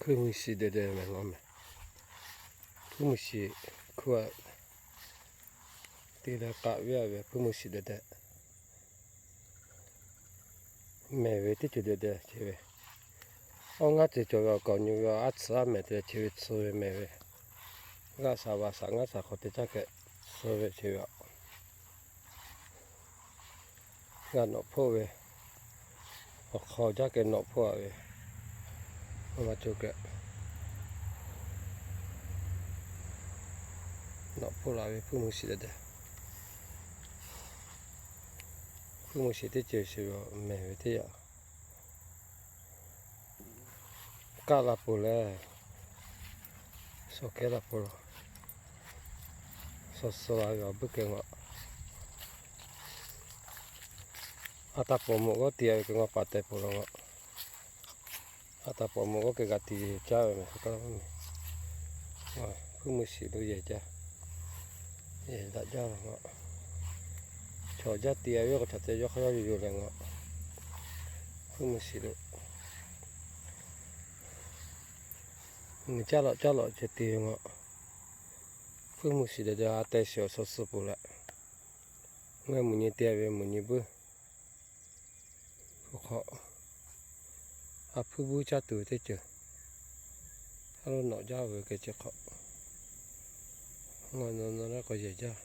Hpuiˇ mvuh shiˍ deh deh mehˍ law mehˍ. Hpuiˇ mvuh shiˍ hkuˇ a te leh k'aꞈ ve a ve hpuiˇ mvuh shiˍ deh deh. Mehˍ ve teˇ ceuˬ deh deh che ve. Awˇ ngaˇ ceuˬ cawˬ ve awˬ kaˍ awˬ nyi ve aˉ tsuhˇ aˉ mehˍ te leh che ve tsuhˇ ve mehˍ ve. G'aˆ shaˍ va shaˍ ngaˉ shaˍ hk'aw te caˇ kehꞈ tsuhˇ ve che ve a. G'a nawꞈ hpoˆ ve, awˬ hk'aw jaˇ kehˬ nawꞈ hpoˆ a ve, maˇ co kehˬ nawꞈ hpoˆ la ve hpuiˇ mvuh shiˍ deh deh. Hpuiˇ mvuh shiˍ teˇ ceuˬ shiˍ ve mehˍ ve teˇ yanˇ. Kaˆ la peuˬ leh, shaw kehˉ la peuˬ la, shaw suh la ve awˬ buiˇ kehˬ ngaˬ. A taˍ pawˍ mawꞈ g'awˇ tiꞈ a ve kehˬ ngaˬ paˍ tehˬ peuˬ la ngaˬ. A taˍ pawˍ mawꞈ g'awˇ kehˬ g'a tiꞈ caˇ ve mehˍ hk'aˬ hk'e la mvuhˇ miˬ. Hpuiˇ mvuh shiˍ lo yehˬ caˇ, yehˬ daꞈ jaˇ la ngaˬ. Chaw jaˇ tiꞈ a ve k'o chaw te yawˇ hk'aˇ yawˇ yuˬ yuˬ leh ngaˬ. Hpuiˇ mvuh shiˍ lo mvuhˇ caˇ lawꞈ caˇ lawꞈ ceh te ve ngaˬ. Hpuiˇ mvuh shiˍ deh deh a teh shiˍ awˬ shaw suh peuˬ leh, ngaˬ mvuhˇ nyi te ve mvuhˇ nyi buiˇ. Hk'aw, a hpuiˇ buiˇ caˇ tuˬ ve teˇ ceuˬ a lo nawꞈ jaˇ ve kehˬ chi hk'aw, ngaˬ nawˬ nawˬ leh k'awꞈ yehˬ jaˇ.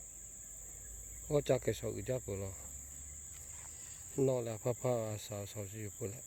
G'awˇ caˇ kehˬ shaw uiˍ jaˇ peuˬ la. Nawˆ leh a hpaˇ hpaˇ a shaˍ shaˍ yuˬ peuˬ leh,